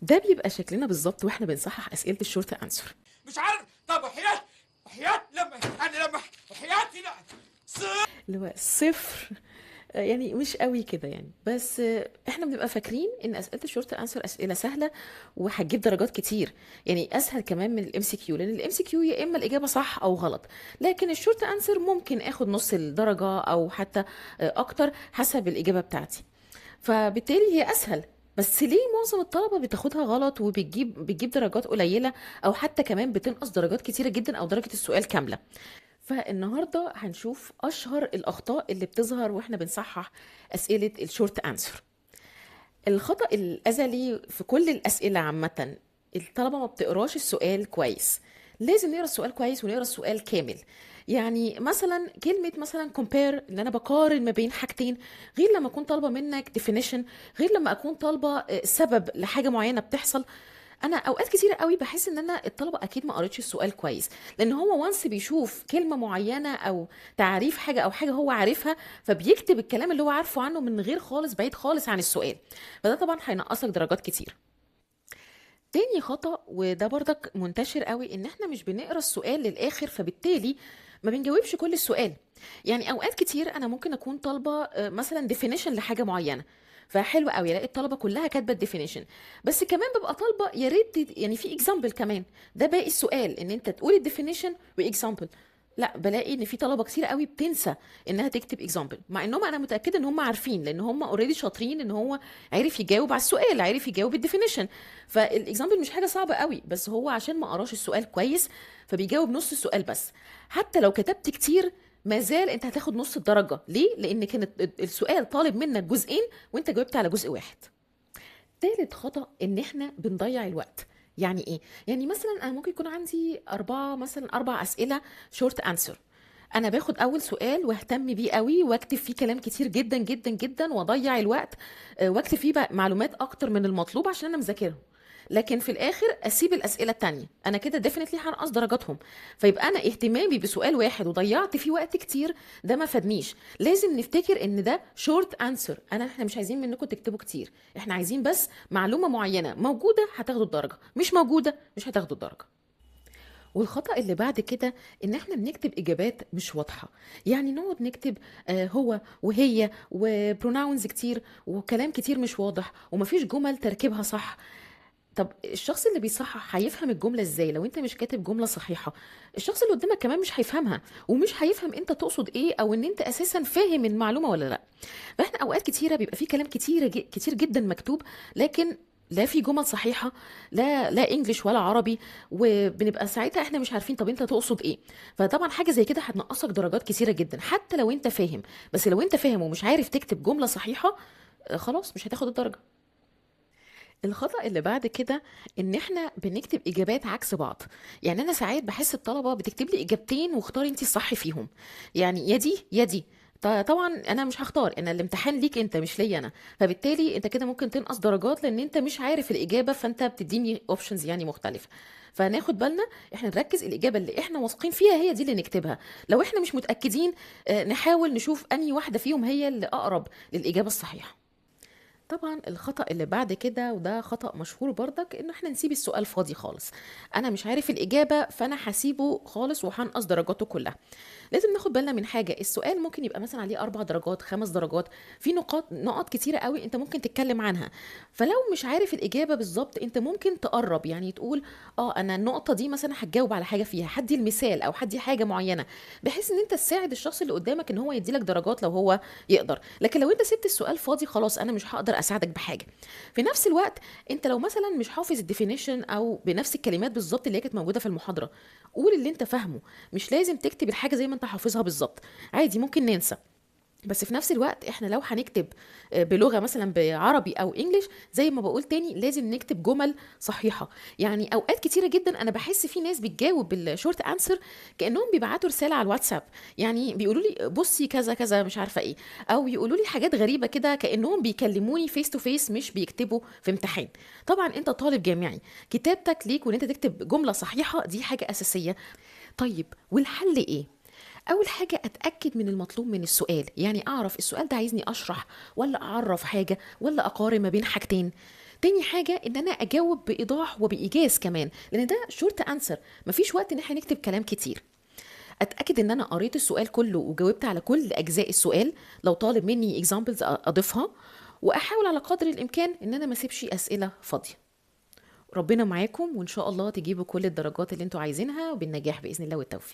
ده بيبقى شكلنا بالظبط واحنا بنصحح اسئلة ال short answer. مش عارف. طب وحياة وحياة لما انا لما وحياتي لا اللي هو صفر، يعني مش قوي كده يعني. بس احنا بنبقى فاكرين ان اسئلة ال short answer اسئلة سهلة وهتجيب درجات كتير، يعني اسهل كمان من ال MCQ، لان ال MCQ يا اما الاجابة صح او غلط، لكن ال short answer ممكن اخد نص الدرجة او حتى اكتر حسب الاجابة بتاعتي، فبالتالي هي اسهل. بس ليه معظم الطلبة بتاخدها غلط وبتجيب درجات قليله، او حتى كمان بتنقص درجات كتيرة جدا او درجه السؤال كاملة؟ فالنهارده هنشوف اشهر الاخطاء اللي بتظهر واحنا بنصحح اسئلة ال short answer. الخطا الازلي في كل الاسئلة عامة، الطلبة ما بتقراش السؤال كويس. لازم نقرا السؤال كويس ونقرا السؤال كامل. يعني مثلا كلمة مثلا compare، ان انا بقارن ما بين حاجتين، غير لما اكون طالبه منك definition، غير لما اكون طالبه سبب لحاجة معينة بتحصل. انا اوقات كتيرة قوي بحس ان انا الطلبة اكيد ما قريتش السؤال كويس، لان هو once بيشوف كلمة معينة او تعريف حاجة او حاجة هو عارفها، فبيكتب الكلام اللي هو عارفه عنه من غير خالص، بعيد خالص عن السؤال، فده طبعا هينقصك درجات كتير. تاني خطأ، وده برضك منتشر قوي، ان احنا مش بنقرا السؤال للاخر، فبالتالي ما بنجاوبش كل السؤال. يعني اوقات كتير انا ممكن اكون طالبه مثلا definition لحاجة معينة، فحلو قوي الاقي الطلبة كلها كاتبه ال definition، بس كمان ببقى طالبه يا ريت يعني في example كمان، ده باقي السؤال ان انت تقول ال definition و example. لا، بلاقي ان في طلبه كتير قوي بتنسى انها تكتب example، مع انهم انا متاكدة ان هم عارفين، لان هم already شاطرين ان هو عرف يجاوب على السؤال، عرف يجاوب ال definition، فال example مش حاجة صعبة قوي، بس هو عشان ما قراش السؤال كويس فبيجاوب نص السؤال بس. حتى لو كتبت كتير ما زال انت هتاخد نص الدرجة. ليه؟ لان كان السؤال طالب منك جزئين وانت جاوبت على جزء واحد. تالت خطأ، ان احنا بنضيع الوقت. يعني ايه؟ يعني مثلا انا ممكن يكون عندي اربع اسئلة short answer، انا باخد اول سؤال واهتم بيه قوي واكتب فيه كلام كتير جدا جدا جدا واضيع الوقت، واكتب فيه بقى معلومات اكتر من المطلوب عشان انا مذاكرهم، لكن في الاخر اسيب الاسئلة التانية، انا كده definitely هنقص درجاتهم. فيبقى انا اهتمامي بسؤال واحد وضيعت فيه وقت كتير، ده ما فادنيش. لازم نفتكر ان ده short answer، احنا مش عايزين منكم تكتبوا كتير، احنا عايزين بس معلومة معينة موجودة هتاخدوا الدرجة، مش موجودة مش هتاخدوا الدرجة. والخطأ اللي بعد كده ان احنا بنكتب اجابات مش واضحة، يعني نقعد نكتب هو وهي و pronouns كتير وكلام كتير مش واضح ومفيش جمل تركيبها صح. طب الشخص اللي بيصحح هيفهم الجملة ازاي لو انت مش كاتب جملة صحيحة؟ الشخص اللي قدامك كمان مش هيفهمها، ومش هيفهم انت تقصد ايه، او ان انت اساسا فاهم المعلومة ولا لا. فاحنا اوقات كتيرة بيبقى في كلام كتير جدا مكتوب، لكن لا في جمل صحيحة، لا انجليش ولا عربي، وبنبقى ساعتها احنا مش عارفين طب انت تقصد ايه. فطبعا حاجة زي كده هتنقصك درجات كتيرة جدا حتى لو انت فاهم، بس لو انت فاهم ومش عارف تكتب جملة صحيحة، خلاص مش هتاخد الدرجة. الخطأ اللي بعد كده ان احنا بنكتب اجابات عكس بعض. يعني انا ساعات بحس الطلبة بتكتب لي اجابتين واختاري انت الصح فيهم، يعني يا دي يا دي. طبعا انا مش هختار، انا الامتحان ليك انت مش ليا انا، فبالتالي انت كده ممكن تنقص درجات لان انت مش عارف الاجابة، فانت بتديني options يعني مختلفة. فناخد بالنا احنا نركز الاجابة اللي احنا واثقين فيها هي دي اللي نكتبها، لو احنا مش متاكدين، نحاول نشوف انهي واحدة فيهم هي اللي اقرب للاجابة الصحيحة. طبعا الخطأ اللي بعد كده، وده خطأ مشهور برضك، ان احنا نسيب السؤال فاضي خالص. انا مش عارف الإجابة فانا هسيبه خالص وهنقص درجاته كلها. لازم ناخد بالنا من حاجة، السؤال ممكن يبقى مثلا عليه 4 درجات، 5 درجات، في نقط كتيرة قوي انت ممكن تتكلم عنها. فلو مش عارف الإجابة بالظبط انت ممكن تقرب، يعني تقول انا النقطة دي مثلا هتجاوب على حاجة فيها، هدي المثال او هدي حاجة معينة، بحيث ان انت تساعد الشخص اللي قدامك ان هو يديلك درجات لو هو يقدر. لكن لو انت سبت السؤال فاضي خلاص انا مش هقدر اساعدك بحاجة. في نفس الوقت انت لو مثلا مش حافظ ال definition او بنفس الكلمات بالظبط اللي هي كانت موجودة في المحاضرة، قول اللي انت فاهمه، مش لازم تكتب الحاجة زي ما انت حافظها بالظبط، عادي ممكن ننسى. بس في نفس الوقت احنا لو هنكتب بلغه مثلا بعربي او English، زي ما بقول تاني لازم نكتب جمل صحيحه. يعني اوقات كتيرة جدا انا بحس في ناس بتجاوب بال short answer كانهم بيبعتوا رسالة على الواتساب، يعني بيقولوا لي بصي كذا كذا مش عارفه ايه، او يقولوا لي حاجات غريبة كده كانهم بيكلموني face to face، مش بيكتبوا في امتحان. طبعا انت طالب جامعي، كتابتك ليك وان انت تكتب جملة صحيحه دي حاجة اساسية. طيب والحل ايه؟ أول حاجة أتأكد من المطلوب من السؤال، يعني أعرف السؤال ده عايزني أشرح ولا أعرف حاجة ولا أقارن ما بين حاجتين. تاني حاجة ان انا اجاوب بايضاح وبايجاز كمان، لان ده short answer، مفيش وقت ان احنا نكتب كلام كتير. اتاكد ان انا قريت السؤال كله وجاوبت على كل اجزاء السؤال، لو طالب مني examples اضيفها، واحاول على قدر الامكان ان انا ما اسيبش اسئلة فاضية. ربنا معاكم، وان شاء الله تجيبوا كل الدرجات اللي انتوا عايزينها وبالنجاح باذن الله والتوفيق.